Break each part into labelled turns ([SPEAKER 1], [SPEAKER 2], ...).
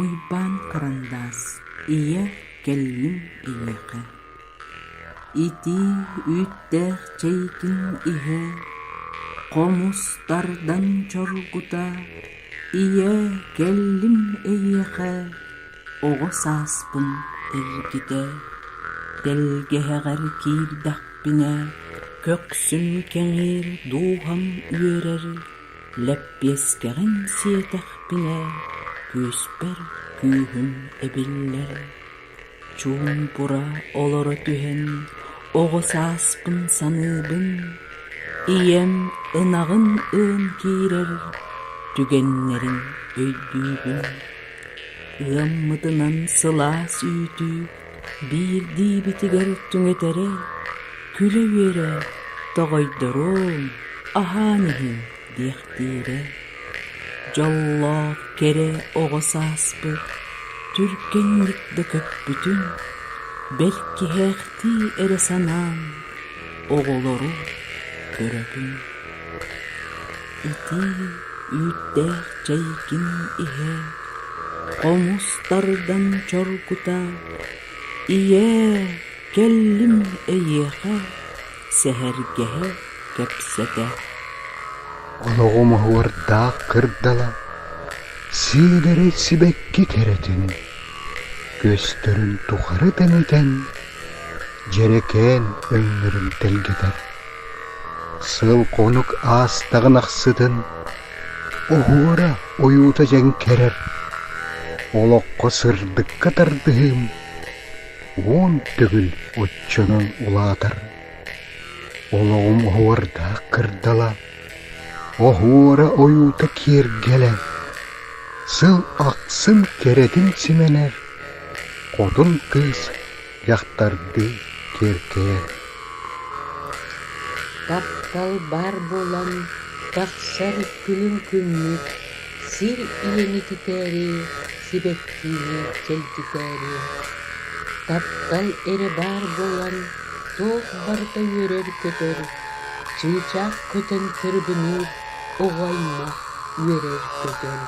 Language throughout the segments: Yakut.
[SPEAKER 1] Уйбаан Харандаас ийэ кэллим эйиэхэ Итии үүттээх чэйгин иһэ, хомус тардан чоргута, Ийэ кэллим эйиэхэ, оҕо сааспын эргитэ, Тэлгэһэҕэр киирдэхпинэ, көхсүм кэҥиир, дууһам үөрэр, Лэппиэскэҕин сиэтэхпинэ, күүспэр күүһүм эбиллэр. Чуумпура олоро түһэн, оҕо сааспын саныыбын, ийэм ынаҕын ыан киирэр түгэннэрин өйдүүбүн. Ыаммытынан сылаас үүтү биирдиибитигэр түҥэтэрэ, күлэ-үөрэ «Тоҕойдоруом, аһаан иһиҥ» диэхтиирэ. Дьоллоох кэрэ оҕо сааспыт түргэнник да көппүтүн, бэркиһээхтии эрэ санаан оҕолору көрөбүн. Итии үүттээх чэйгин иһэ, хомус тардан чоргута, «Ийээ, кэллим эйиэхэ» сэһэргэһэ кэпсэтэ.
[SPEAKER 2] Олоҕум оһуордаах кырдала, сиэдэрэй сибэкки кэрэтин, көстөрүн тухары тэнитэн, дьэрэкээн өҥнөрүн тэлгэтэр. Сыл-хонук аастаҕын ахсытын, оһуора ойуута дьэҥкэрэр, олоххо сырдыкка тардыһыым 10 төгүл оччонон улаатар. Олоҕум оһуордаах кырдала, оһуора ойуута киэргэлэ, сыл ахсын кэрэтин симэнэр, хотун кыыс дьахтардыы киэркэйэр.
[SPEAKER 3] Таптал баар буолан тахсар күлүм күммүт сир ийэни ититээри, сибэккиини чэлгитээри. Таптал эрэ баар буолан туох барыта үөрэр-көтөр, чыычаах көтөн тырыбыныыр, оҕо аймах үөрэр-көтөр.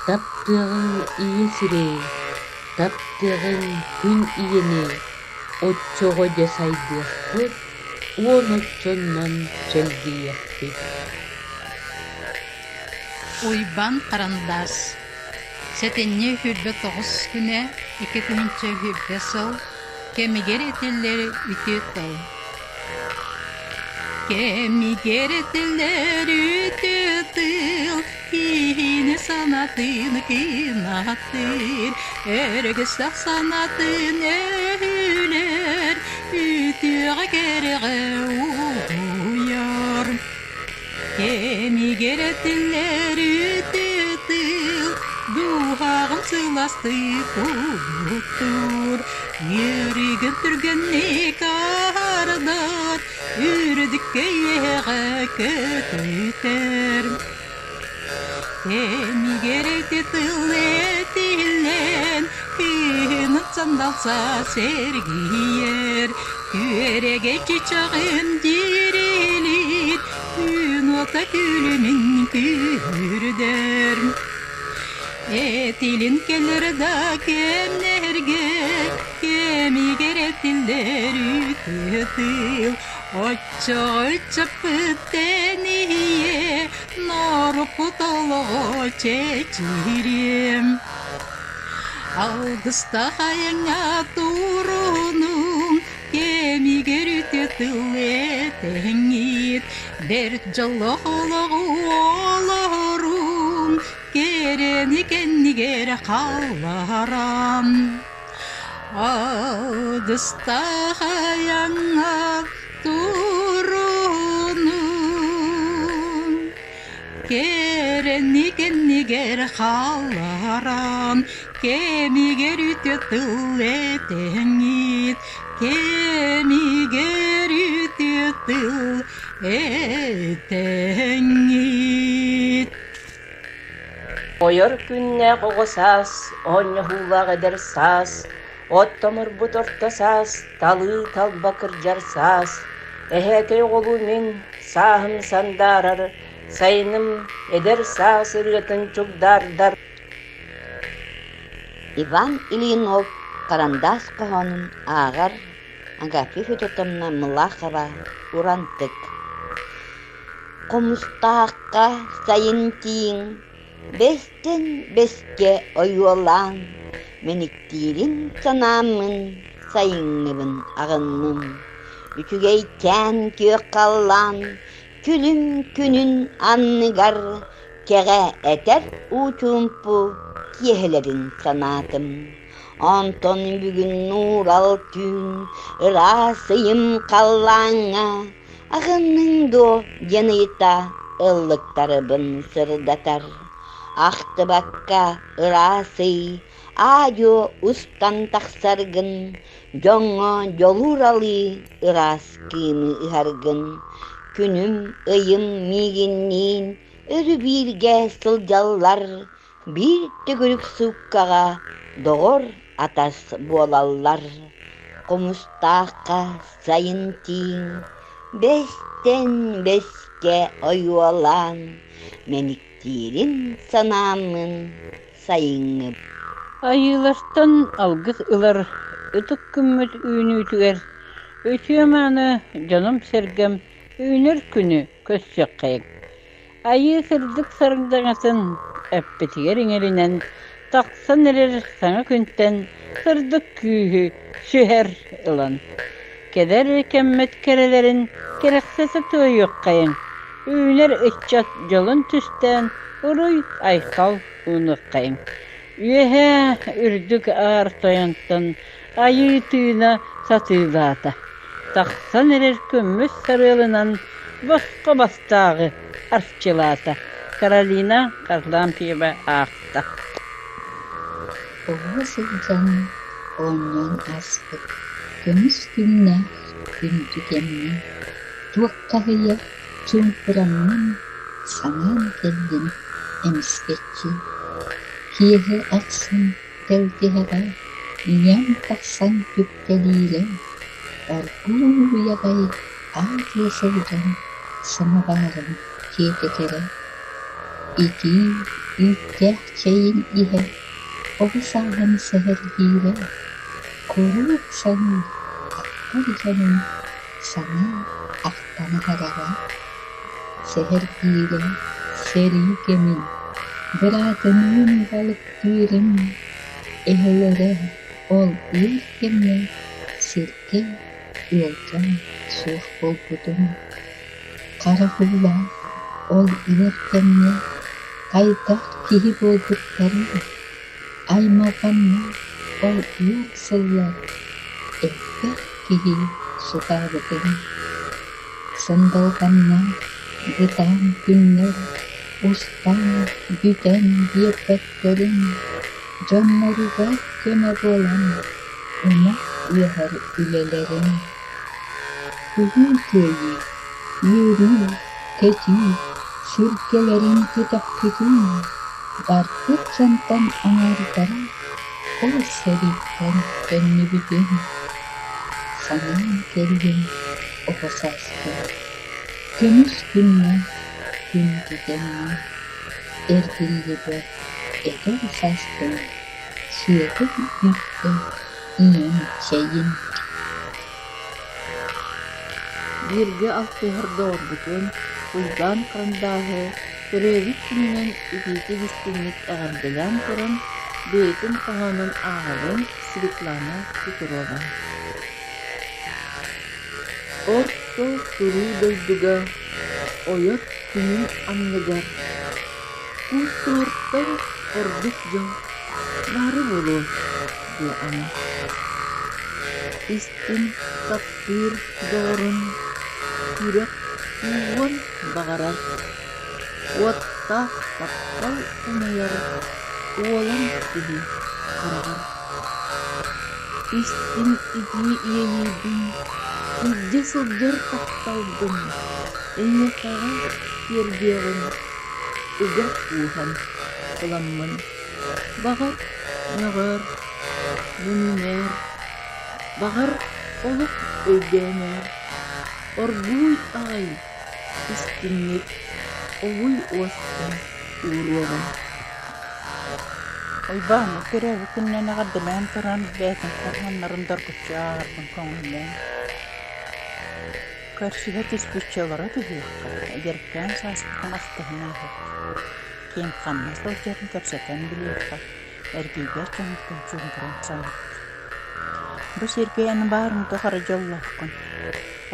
[SPEAKER 3] Таптыаҕыҥ ийэ сири, таптыаҕыҥ күн ийэни, оччоҕо дьэ сайдыахпыт, 10 оччоннон чэлгийиэхпит.
[SPEAKER 4] Уйбаан Харандаас Сэтинньи 29 күнэ 2020 сыл кэмигэр этиллэр үтүө тыл. Кэмигэр этиллэр үтүө тыл киһини санатын кынаттыыр, өрөгөстөх санатын өһүлэр, үтүөҕэ кэрэҕэ уһуйар. Кэмигэр этиллэр үтүө тыл дууһаҕын сылаастык угуттуур, үөрүүгүн түргэнник аһардар, үрдүккэ үөһэҕэ көтүтэр. Кэмигэр ити тыл этиллэн, кыһынын сандалса сэргийэр, күөрэгэй чычаҕын дьирилиир, күн уота күлүмүн күүһүрдэр. Этилин кэлэр да кэмнэргэ, кэмигэр этиллэр үтүө тыл, оччоҕо ыччаппыт тэнийиэ, ноорукпут олоҕо чэчириэм. Алгыстаах айаҥҥа турунуҥ, кэмигэр үтүө тыл этэҥҥит, бэрт дьоллоох олоҕу олоруҥ, кэрэни кэннигэр хаалларан. Алгыстаах айаҥҥа турунуҥ, кэрэни кэннигэр хаалларан, кэмигэр үтүө тыл этэҥҥит, кэмигэр үтүө тыл этэҥҥит.
[SPEAKER 5] Ойор күннээх оҕо саас, оонньоһуулаах эдэр саас, оттомурбут орто саас, талыы талба кырдьар саас, эһээкэй оҕолуу мин сааһым сандаарар, сайыным эдэр саас ырыатын чугдаардар.
[SPEAKER 6] Иван Ильинов Харандаас хоһоонун ааҕар Агафья Федотовна Мылахова Урантык Хомустаахха сайын тииҥ, бэстэн бэскэ ойуолаан, Мэниктиирин санааммын сайыҥҥыбын аҕынным. Үчүгэйкээн күөх халлаан күлүм күнүн анныгар кэҕэ этэр уу чуумпу киэһэлэрин санаатым. Онтон бүгүн нуурал түүн ыраас ыйым халлааҥҥа аҕынныҥ дуо диэн ыйыта ыллыктарыбын сырдатар. Ахтыбакка ыраас ый аа-дьуо устан тахсаргын, дьоҥҥо дьолууралыы ыраас кыымы ыһаргын, күнүм, ыйым миигинниин өрүү бииргэ сылдьаллар, биир төгүрүк сууккаҕа доҕор атас буолаллар. Хомустаахха сайын тииҥ, бэстэн бэскэ ойуолаан, мэниктиирин санааммын сайыҥҥы
[SPEAKER 7] Айыылартан алгыс ылар ытык күммүт үүнүүтүгэр үтүө-мааны дьонум-сэргэм үүнэр күнү көрсүөххэйиҥ. Айыы сырдык сардаҥатын эппитигэр иҥэринэн тахсан эрэр саҥа күнтэн сырдык күүһү сүһэр ылан, кэлэр кэммит кэрэлэрин кэрэхсэтэ туойуоххайыҥ, үүнэр ыччат дьолун түстээн уруй-айхал уунуоххайыҥ. Үөһээ үрдүк аар тойонтон айыы тыына сатыылаата, тахсан эрэр көмүс сарыалынан босхо бастааҕы арчылаата. Каролина Харлампьева аахта.
[SPEAKER 8] Оҕо сылдьан оонньоон ааспыт көмүс күннээх күндү кэмҥэ туоххаһыйа чуумпураммын санаан кэллим эмискэччи. Киэһэ ахсын тэлгэһэҕэ ийэм тахсан түптэлиирэ, оргууй аҕай аатыа сылдьан самоварын тиэтэтэрэ. Итии үүттээх чэйин иһэ, оҕо сааһын сэһэргиирэ, куруук саныыр ахтар дьонун санаа ахтан аһарара. Сэһэргиирэ сэрии кэмин, быраатыныын балыктыырын, эһэлэрэ ол ыар кэмҥэ сиргэ ыалдьан суох буолбутун, харах уулаах ол ыар кэмҥэ хайдах киһи буолбуттарын, аймалҕаннаах ол ыар сыллар элбэх киһи сутаабытын, сындалҕаннаах бытаан күннэр устан бүтэн биэрбэттэрин, дьонноругар көмө буолан ынах ыаһар үлэлэрин. Улуу Кыайыы, үөрүү, көтүү сүргэлэрин көтөхпүтүн, барбыт дьонтон аҥаардара ол сэрииттэн төннүбүтүн санаан кэллим оҕо сааспын, көмүс күҥҥэ күндү кэмҥэ эргиллибэт эдэр сааспын сүөһү үүттэн ийэм чэйин.
[SPEAKER 9] Бииргэ алтыһар доҕорбутун Уйбаан Харандааһы төрөөбүт күнүнэн итиитик-истиҥник эҕэрдэлээн туран, бэйэтин хоһоонун ааҕабын Светлана Петрова. Орто туруу дойдуга ойор күнүн анныгар куустуһартан ордук дьол баара буолуо дуо ама? Истиҥ таптыыр доҕорун сүрэх уугуон баҕарар, уоттаах таптал умайар уолан киһи хараҕар. Истиҥ итии иэйиибин, илдьэ сылдьар тапталбын эйиэхэҕэ тиэрдиэҕим, ыга кууһан ыламмын. Баҕар, мөҕөр, мөҥүмээр, баҕар, олох өйдөөмөөр, оргууй аҕай истиҥник олуй уостан ууруоҕум.
[SPEAKER 10] Уйбааммыт төрөөбүт күнүнэн эҕэрдэлээн туран, бэйэтин хоһооннорун доргуччу ааҕарбын көҥүллээн, көрсүһэ түспүччэ олоро түһүөххэ, эдэркээн сааспытын ахтыһан ааһыахха, ким ханна сылдьарын кэпсэтэн билиэххэ, эргийбэт дьонуттан чуумпуран саныахха. Бу сиргэ эн баарыҥ тухары дьоллооххун,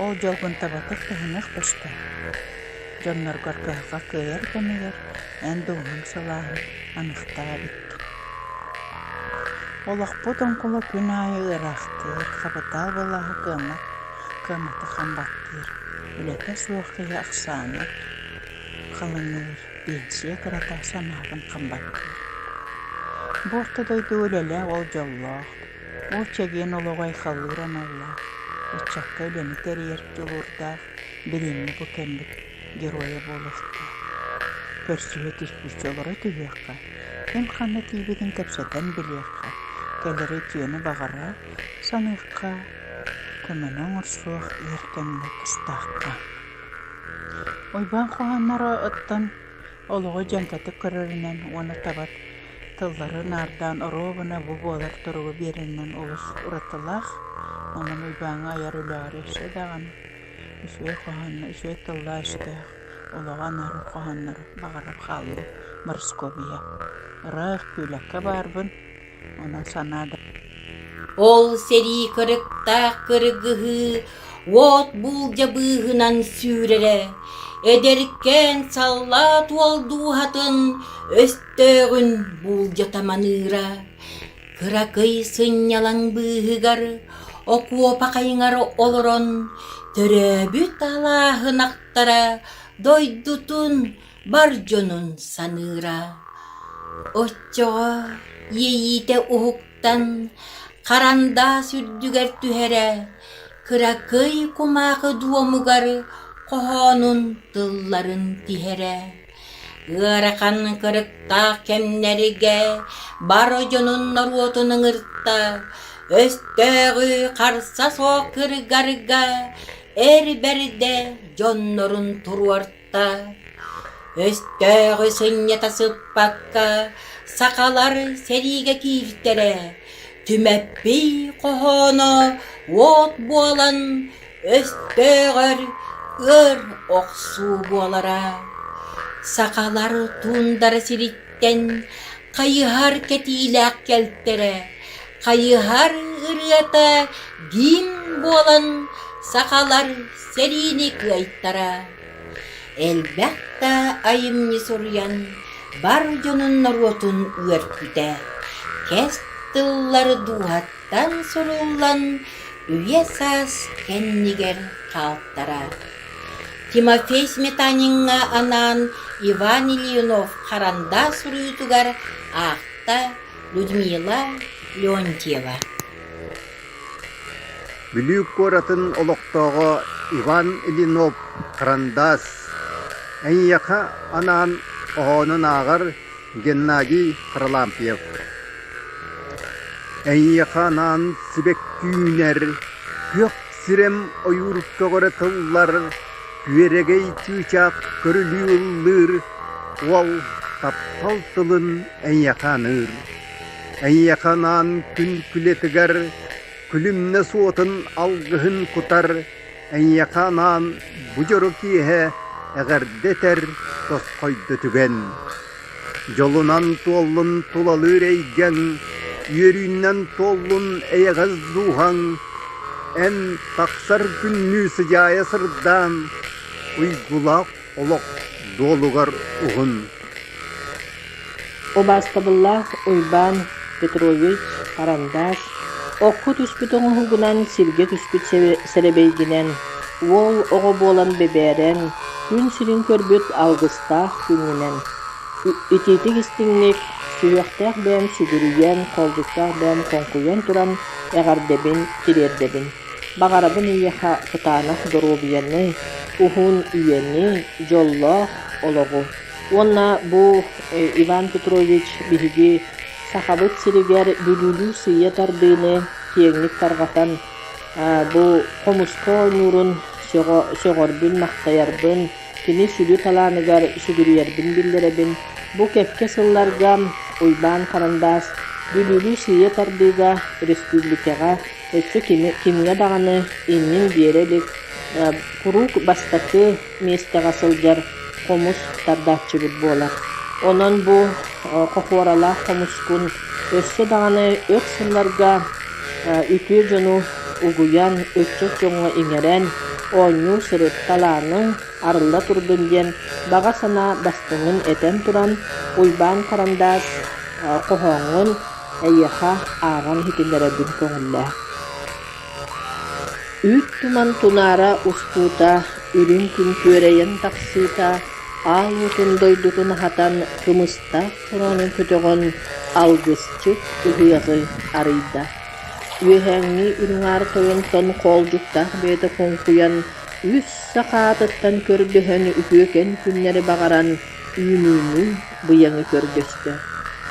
[SPEAKER 10] ол дьолгун табатык туһаныах тустаах. Дьонноргор кыһалҕа кыайар кэмигэр эн дууһаҥ сылааһын аныхтаа эбиккин. Олохпут оҥкула күн аайы ыараахтыыр, хапытаал былааһа кыаммат, кыамматы хам баттыыр, үлэтэ суох киһи ахсаана халыҥыыр, биэнсийэ кырата санаабын хам баттыыр. Бу орто дойду үлэлээх ол дьоллоох, ол чэгиэн олоҕу айхаллыыр аналлаах, ыччакка үлэни тэрийэр дьулуурдаах билиҥҥи бу кэммит геройа буолуохтаах. Көрсүһэ түспүччэ олоро түһүөххэ, ким ханна тиийбитин кэпсэтэн билиэххэ, кэлэри үтүөнү баҕара саныахха, көмөнү оҥорсуох ыар кэмҥэ тустаахха. Уйбаан хоһоонноро оттон олоҕу дьэҥкэтик көрөрүнэн уонна таба тыллары наардаан оруобуна бу буолар туругу биэрэринэн олус уратылаах. Онон Уйбааҥҥа айар үлэҕэр өссө даҕаны үчүгэй хоһоонно, үчүгэй тыллаах-өстөөх, олоҕу анаарар хоһооннору баҕарар хааллым Морскобуйа. Ыраах Күүлэккэ баарбын, онон санаа да
[SPEAKER 11] Ол сэрии кырыктаах кыргыһыы уот буулдьа быыһынан сүүрэрэ, эдэркээн саллаат уол дууһатын өстөөҕүн буулдьата маныыра. Кыракый сынньалаҥ быыһыгар окуопа хайыҥар олорон төрөөбүт алааһын ахтара, дойдутун бар дьонун саныыра. Оччоҕо иэйиитэ уһуктан, харандаас үрдүгэр түһэрэ, кыракый кумаахы дуомугар хоһоонун тылларын тиһэрэ. Ыарахан кырыктаах кэмнэргэ бар дьонун норуотун ыҥырта, өстөөҕү харса суох кыргарга эр бэрдэ дьоннорун туруорта. Өстөөҕү сынньата сыппакка сахалар сэриигэ кииртэрэ, Түмэппий хоһооно уот буолан өстөөҕөр ыар охсуу буолара. Сахалар туундара сириттэн хайыһар кэтиилээх кэлтэрэ, хайыһар ырыата гимн буолан сахалар сэриини кыайтара. Элбэх да айымньы суруйан бар дьонун норуотун үөрпүтэ, кэс тыллары дууһаттан суруллан үйэ-саас кэннигэр хаалтара. Тимофей Сметаниҥҥа анаан Иван Ильинов харандаас суруйуутугар аахта Людмила Леонтьева.
[SPEAKER 12] Бүлүү куоратын олохтооҕо Иван Ильинов харандаас «Эйиэхэ анаан хоһоонун ааҕар Геннадий Харлампьев. Эйиэхэ анаан сибэкки үүнэр, күөх сирэм ойуур көҕөрө тыллар, күөрэгэй чыычаах көрүлүү ыллыыр, уол таптал тылын эйиэхэ аныыр. Эйиэхэ анаан күн күлэтигэр күлүмнэ суотун алгыһын кутар, эйиэхэ анаан бу дьоро киэһэ эҕэрдэ этэр тосхойдо түгэн. Дьолунан туоллун тулалыыр эйгэҥ, үөрүүннэн туоллун эйэҕэс дууһаҥ, эн тахсар күннүү сыдьаайа сырдаан, уйгулаах олох дуолугар уһун.
[SPEAKER 13] Убаастабыллаах Уйбаан Петрович харандаас окко түспүт оҥоһугунан сиргэ түспүт сэрэбэйгинэн уол оҕо буолан бэбээрэн, күн сирин көрбүт алгыстаах күҥҥүнэн итиитик истиҥник, сүһүөхтээх бэйэм сүгүрүйэн, холдуктаах бэйэм хоҥкуйан туран эҕэрдэбин тириэрдэбин. Баҕарабын эйиэхэ кытаанах доруобуйаны, уһун үйэни, дьоллоох олоҕу. Уонна бу Иван Петрович биһиги Сахабыт сиригэр Бүлүүлүү сыыйа тардыыны киэҥник тарҕатан, бу хомуска оонньуурун сөҕөрбүн-махтайарбын, кини сүдү талааныгар сүгүрүйэрбин биллэрэбин. Бу кэккэ сылларга Уйбаан Харандаас Бүлүүлүү сыыйа тардыыга республикаҕа өссө кимҥэ даҕаны иннин биэрэ илик куруук бастакы миэстэҕэ сылдьар хомус тардааччыбыт буолар. Онон бу хохуоралаах хомускун өссө даҕаны өр сылларга үтүө дьону угуйан, ыччат дьоҥҥо иҥэрэн, оонньуу сырыт, талааныҥ арылла турдун диэн баҕа санаа бастыҥын этэн туран, Уйбаан Харандаас хоһооҥҥун эйиэхэ ааҕан иһитиннэрэрбин көҥүллээ. Үүт туман тунаара устуута, үрүҥ күн күөрэйэн тахсыыта, аал уотун дойдутун аһатан, кымыстаах чороонун көтөҕөн, алгысчыт ыһыаҕы арыйда. Үөһээҥҥи үрүҥ аар тойонтон хоолдьуктаах бэйэтэ хоҥкуйан, үс саха аатыттан көрдөһөн үтүөкэн күннэри баҕаран, үүнүүнү, быйаҥы көрдөстө.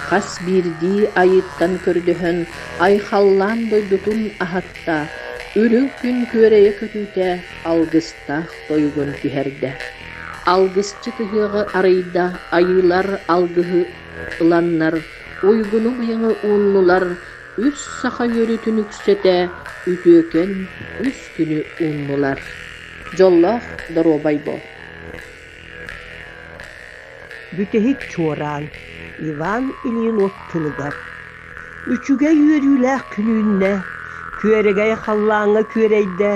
[SPEAKER 13] Хас биирдии айыыттан көрдөһөн, айхаллаан дойдутун аһатта, үрүҥ күн күөрэйэ көтүүтэ алгыстаах тойугун түһэрдэ. Алгысчыт ыһыаҕы арыйда, айыылар алгыһы ыланнар, уйгуну-быйаҥы ууннулар, үс саха үөрүүтүн үксэтэ, үтүөкэн үс күнү ууннулар. Дьоллоох доруобай буол.
[SPEAKER 14] Бүтэһик чуораан Иван Ильин тылыгар Үчүгэй үөрүүлээх күн үүннэ, күөрэгэй халлааҥҥа күөрэйдэ,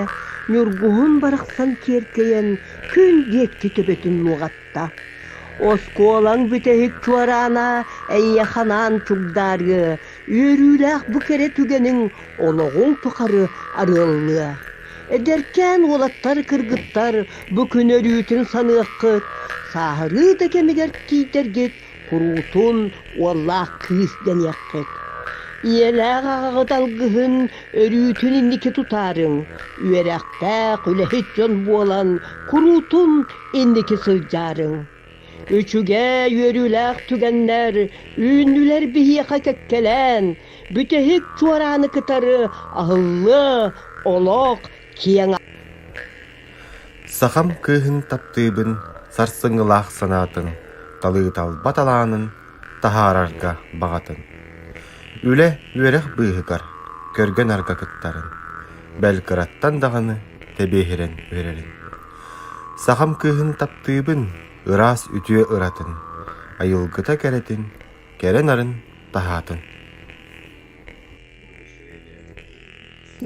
[SPEAKER 14] ньургуһун барахсан киэркэйэн күн диэки төбөтүн нуоҕатта. Оскуолаҥ бүтэһик чуораана эйиэхэ анаан чугдаарыа, үөрүүлээх бу кэрэ түгэниҥ олоҕуҥ тухары арыаллыа. Эдэркээн уолаттар, кыргыттар бу күн өрүүтүн саныаххыт, сааһырыы да кэмигэр тиийдэргит куруутун уоллаах кыыс дэниэххит. Ийэлээх аҕаҕыт алгыһын өрүүтүн инники тутаарыҥ, үөрэхтээх, үлэһит дьон буолан куруутун инники сылдьаарыҥ. Үчүгэй, үөрүүлээх түгэннэр үүннүлэр биһиэхэ кэккэлээн, бүтэһик чуорааны кытары аһыллыа олох киэҥ
[SPEAKER 15] Сахам кыыһын таптыыбын сарсыҥҥылаах санаатын, талыы-талба талаанын таһаарарга баҕатын. Үлэ, үөрэх быыһыгар көргө-нарга кыттарын, бэл кыраттан даҕаны тэбиэһирэн үөрэрин. Сахам кыыһын таптыыбын, ыраас үтүө ыратын, айылгыта кэрэтин, кэрэ нарын таһаатын.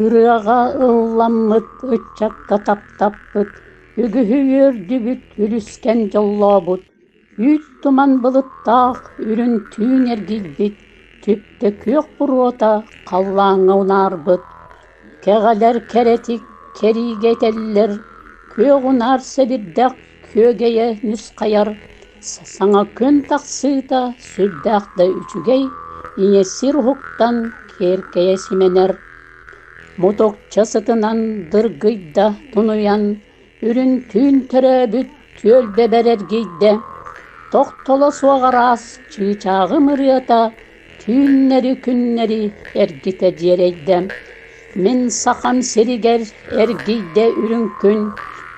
[SPEAKER 16] Ырыаҕа ылламмыт ыччакка таптаппыт, үгүһү үөрдүбүт, үлүскэн дьоллообут, үүт туман былыттаах үрүҥ түүн эргийбит, түптэ күөх буруота халлааҥҥа унаарбыт, кэҕэлэр кэрэтик кэриигэ этэллэр, күөх унаар сэбирдэх күөгэйэ ньусхайар, саҥа күн тахсыыта сүрдээх да үчүгэй, ийэ сир уһуктан киэркэйэ симэнэр. Мутукча сытынан дыргыйда тунуйан, үрүҥ түүн төрөөбүт түөлбэбэр эргийдэ, тохтоло суох араас чыычааҕым ырыата түүннэри-күннэри эргитэ дьиэрэйдэ. Мин Сахам сиригэр эргийдэ үрүҥ күн,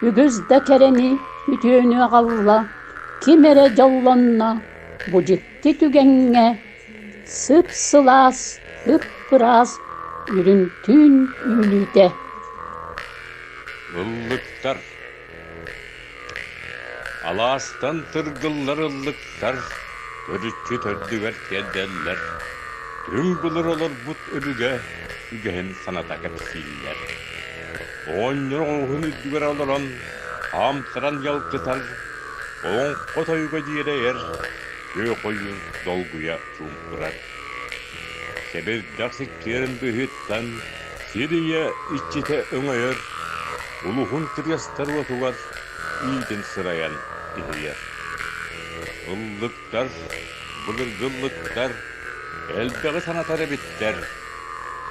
[SPEAKER 16] үгүс да кэрэни, үтүөнү аҕалла, ким эрэ дьоллонно бу дьикти түгэҥҥэ сып-сылаас, ып-ыраас үрүҥ түүн үүнүүтэ.
[SPEAKER 17] Ыллыктар Алаастан тыргыллар ыллыктар төрүччү төрдүгэр тиэрдэллэр, түҥ былыр олорбут өбүгэ үгэһин саната кэпсииллэр. Оҕонньор оҕуһун үрдүгэр олорон хаамтаран дьалкытар, олоҥхо тойуга дьиэрэйэр, күөх ойуур долгуйа чуумпурар. Сэбирдэх сиккиэрин быыһыттан сир ийэ иччитэ өҥөйөр, улуһун кырыастар уотугар иитин сырайан иһийэр. Ыллыктар, былыргы ыллыктар элбэҕи санатар эбиттэр,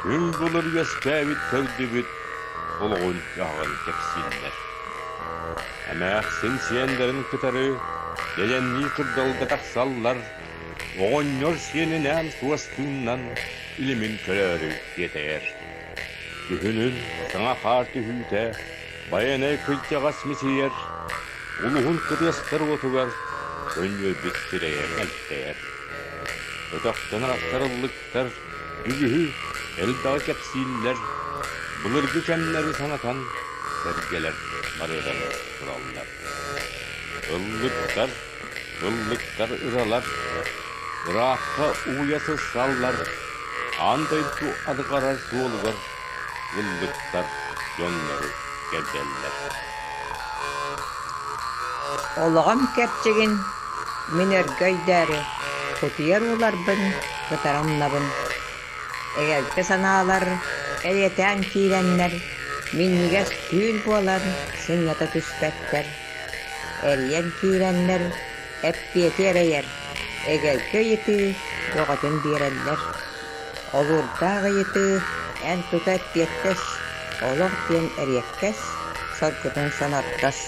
[SPEAKER 17] күн былыр үөскээбит төрдүбүт олоҕун-дьаһаҕын кэпсииллэр. Эмээхсин сиэннэрин кытары дьэдьэннии кырдалга тахсаллар, оҕонньор сиэнинээн суостууннан илимин көрөөрү тиэтэйэр. Күһүнүн саҥа хаар түһүүтэ Байанай кырдьаҕас мичийэр, улуһун кытыастар уотугар көнньүөрбүт сирэйэ мэлтэйэр. Өтөхтөн арахсар ыллыктар үгүһү, элбэҕи кэпсииллэр, былыргы кэмнэри санатан сэргэлэр барыаран тураллар. Ыллыктар, ыллыктар ыралар, ыраахха угуйа сыссаллар, аан дойду адыгарар суолугар ыллыктар дьоннору кэрдэллэр.
[SPEAKER 18] Олоҕум кэрчигин мин өргө өйдөөрү кутуйар ууларбын кытары умнабын. Эгэлгэ санаалар эйэтээн киирэннэр, минньигэс түүл буолан сынньата түспэттэр. Эрийэн киирэннэр эппиэти эрэйэр, эгэлгэ ыйытыы бөҕөтүн биэрэллэр. Олуурдаах ыйытыы эн тута эппиэттэс, олох диэн эриэккэс, соргутун санардас.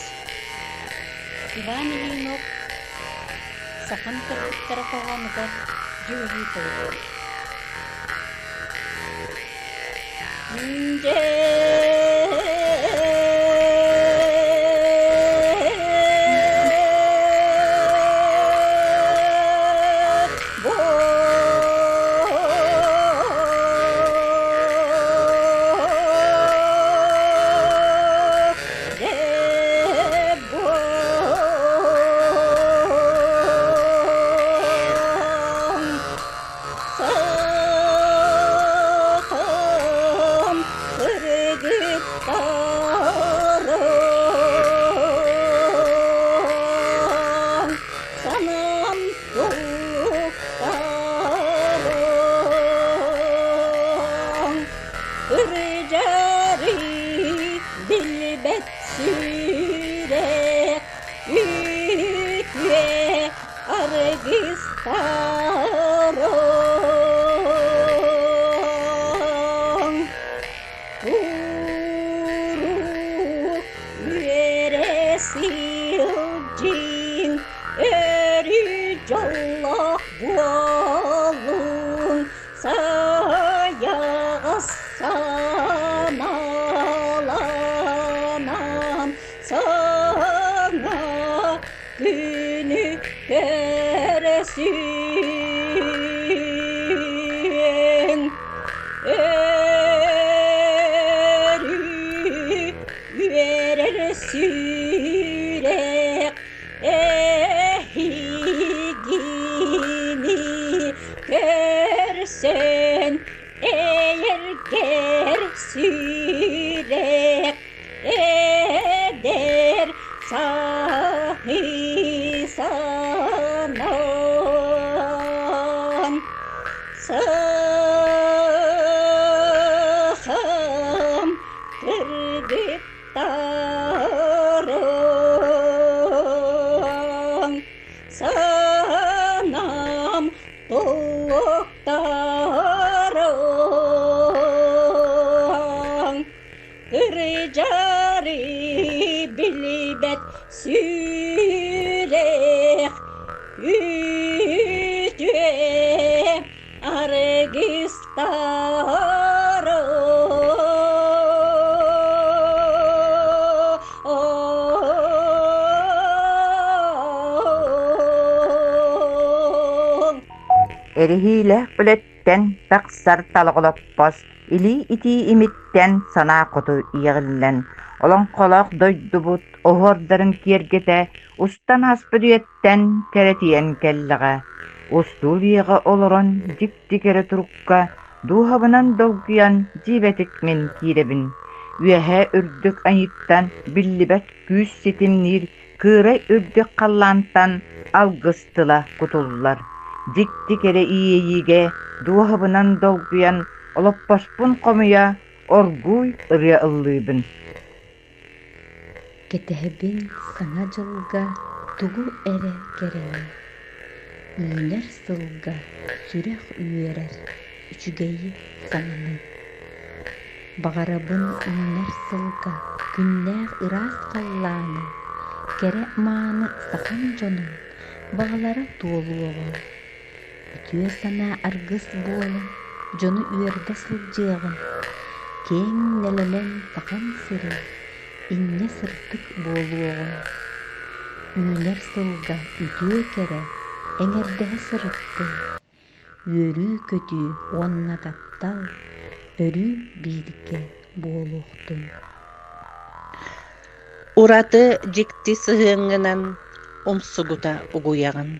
[SPEAKER 19] Иван Ильинов Сахам кыргыттара хоһоонугар дьүһүйүү тойуга. Билбэт сүрэх үтүө аргыстарың Куруук үөрэ сылдьыҥ, өрүү дьоллоох буолуҥ, сайаҕас санааланан саҥа күнү көрсүөҥ. Өрүү үөрэр сүрэх эһигини көрсөн эйэргэр сүрэх эдэр саһы санаан сахам кыргыттарым санаам толуктарым кырдьары билбэт сүрэх үтүө аргыстарым.
[SPEAKER 18] Эриһиилээх үлэттэн тахсар талаҕолоппос, илии-итии имиттэн санаа хоту иэҕиллэн, олоҥхолоох дойдубут оһуордарын киэргэтэ устан ааспыт үйэттэн кэрэтийэн кэллэҕэ. Устуу үйэҕэ олорон дьикти кэрэ турукка дууһабынан долгуйан дьиибэтик мин киирэбин. Үөһээ үрдүк айыыттан биллибэт күүс ситимниир кыырай үрдүк халлаантан алгыс тыла кутуллар. Дьикти кэрэ иэйиигэ дууһабынан долгуйан олоппоспун хомуйа оргууй ырыа ыллыыбын.
[SPEAKER 8] Кэтэһэбин Саҥа дьылга тугу эрэ кэрэни, үүнэр сылга сүрэх үөрэр үчүгэйи саҥаны. Баҕарабын үүнэр сылга күннээх ыраас халлааны, кэрэ-мааны сахам дьонун баҕалара туолуоҕун. Үтүө санаа аргыс буолан дьону үөрдэ сылдьыаҕын, киэҥ нэлэмэн Сахам сирин инньэ сырдык буолуоҕун. Үүнэр сылга үтүө кэрэ эҥэрдэһэ сырыттын. Үөрүү-көтүү уонна таптал өрүү бииргэ буолуохтун.
[SPEAKER 20] Ураты дьикти сыһыаҥҥынан умсугута угуйаҕын.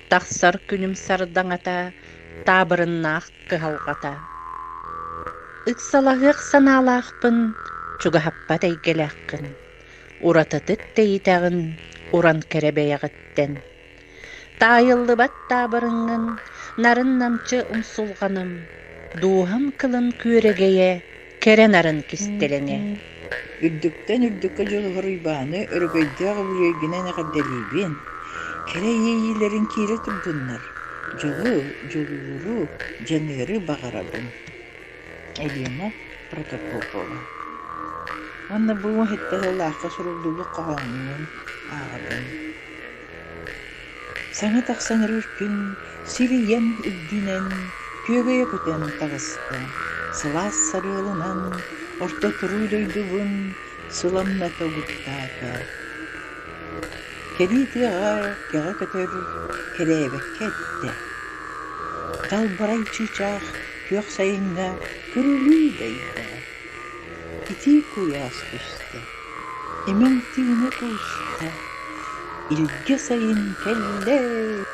[SPEAKER 20] Тахсар күнүм сардаҥата, таабырыннаах кыһалҕата. Ыксалаһыах санаалаахпын, чугаһаппат эйгэлээххин, уратытык тэйитэҕин уран кэрэ бэйэҕиттэн. Таайыллыбат таабырыҥҥын, нарын-намчы умсулҕаным, дууһам кылын күөрэгэйэ, кэрэ нарын кистэлэҥэ.
[SPEAKER 21] Үрдүктэн үрдүккэ дьулуһар Уйбааны өрөгөйдөөх үбүлүөйгүнэн эҕэрдэлиибин, кэрэ иэйиилэрин киирэ турдуннар, дьолу, дьулууру, дьаныары баҕарабын. Елена Протопопова Уонна бу иһиттэ сыллаахха суруллубут хоһоонньун ааҕабын. Саҥа тахсан эрэр күн сир ийэм үрдүнэн күөгэйэ көтөн таҕыста, сылаас сарыалынан орто туруу дойдубун сыламната угуттаата. Кэлии тыаҕа кэҕэ көтөр кэлээбэккэ эттэ: Далбарай чыычаах күөх сайыҥҥа күрүлүү дайда, итии куйаас түстэ, имэҥ тыына кууста, илгэ сайын кэллэ.